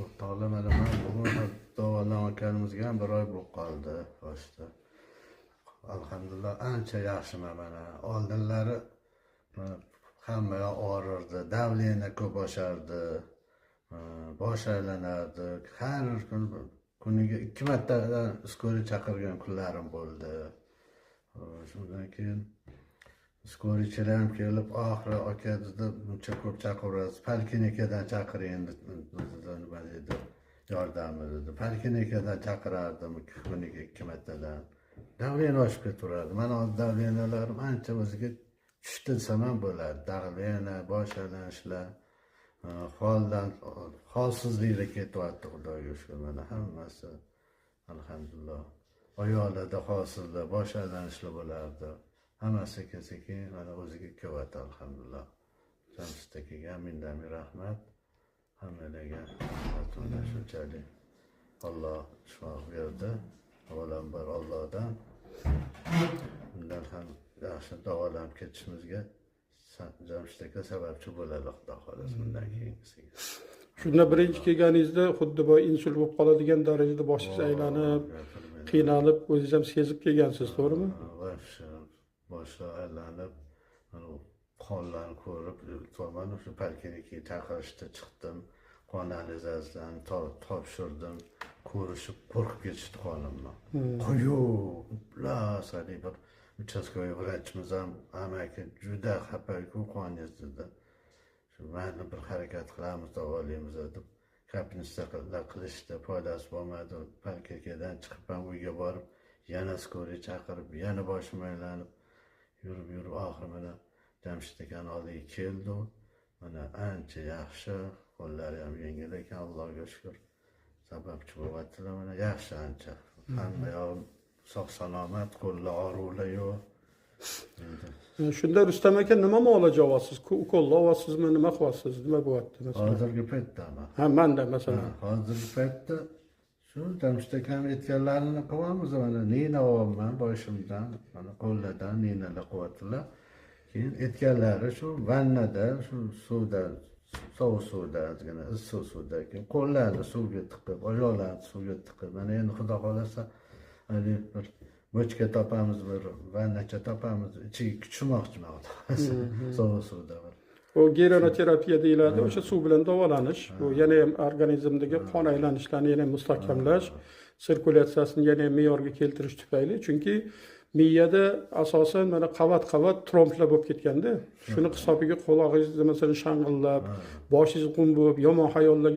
O'rtoqlar, mana man bugun ham davolanayotganimizga ham bir oy bo'lib qoldi boshida. Alhamdulillah, ancha yaxshiman mana. Oldinlari mana hamma yoq og'rirdi, давление ko'p oshardi, bosh aylanardi. Har kun, kuniga ikki martadan скорый chaqirgan kunlarim bo'ldi. Shundan keyin скорый chilar ham kelib, oxiri "Aka", dedi, "buncha ko'p chaqiraverasiz, poliklinikadan chaqiring", dedi, nima deydi, yordamni dedi. Poliklinikadan chaqirardim kuniga ikki martadan. Давление oshib ketaverardi. Mana hozir давления larim ancha o'ziga tushdi desam ham bo'ladi. Давление, bosh aylanishlar, holdan holsizliklar ketyapti, Xudoga shukur, mana hammasi alhamdulillah. Oyoqlarda holsizlik, bosh aylanishlar bo'lardi. Hammasi sekin sekin mana o'ziga kelyapti, alhamdulillah. Jamshid akaga mingdan ming rahmat. Hammalarga rahmat. Mana shunchalik Alloh shifo berdi. Avvalambor Allohdan. Bundan ham yaxshi davolanib ketishimizga Jamshid aka sababchi bo'ladi, Xudo xohlasa, bundan keyingisiga. Shunda birinchi kelganingizda xuddi boya insult bo'lib qoladigan darajada boshingiz aylanib, qiynalib, o'zingiz ham sezib kelgansiz, to'g'rimi? Вообще boshi aylanib, mana qonlarni ko'rib, mana shu poliklinikaga chaqirishdi, chiqdim. Qon analizlarini topshirdim. Ko'rishib qo'rqib ketishdi qonimni. Quyuq, iflos, haligi bir участковый vrachimiz ham "Amaki, juda xafaku qoningiz", dedi. "Shu mayli, bir harakat qilamiz, davolaymiz", deb капельница qilishdi, foydasi bo'lmadi. Poliklinikadan chiqib ham uyga borib, yana скорый chaqirib, yana boshim aylanib, yurib yurib, oxiri mana Jamshid akani oldiga keldi. Mana ancha yaxshi, qo'llari ham yengil ekan, Allohga shukur. Sababchi bo'lyaptilar, mana yaxshi ancha. Hamma yog'im sog' salomat, qo'llar og'ruvlar yo'q. Endi Shunda, Rustam aka, nima muolaja olyapsiz? Ukollar olyapsizmi, nima qilyapsiz, nima bo'lyapti masalan? Hozirgi paytdami? Ha, manda masalan. Hozirgi paytda shu Jamshid akam aytganlarini qilyapmiz. Mana nina olyapman boshimdan, mana qo'llardan ninalar qilyaptilar. Keyin aytganlari shu vannada, shu suvda, sovuq suvda, ozgina issiq suvda, keyin qo'llarni suvga tiqib, oyoqlarni suvga tiqib, mana endi Xudo xohlasa haligi bir bochka topamiz, bir vannacha topamiz, ichiga tushmoqchiman, Xudo xohlasa, sovuq suvda bir. U gidroterapiya deyiladi, o'sha suv bilan davolanish. Bu yana ham organizmdagi qon aylanishlarini yana ham mustahkamlash, sirkulyatsiyasini yana ham me'yorga keltirish tufayli, chunki miyada asosan mana qavat qavat tromblar bo'lib ketganda, shuni hisobiga qulog'ingiz masalan shang'illab, boshingiz g'um bo'lib, yomon xayollar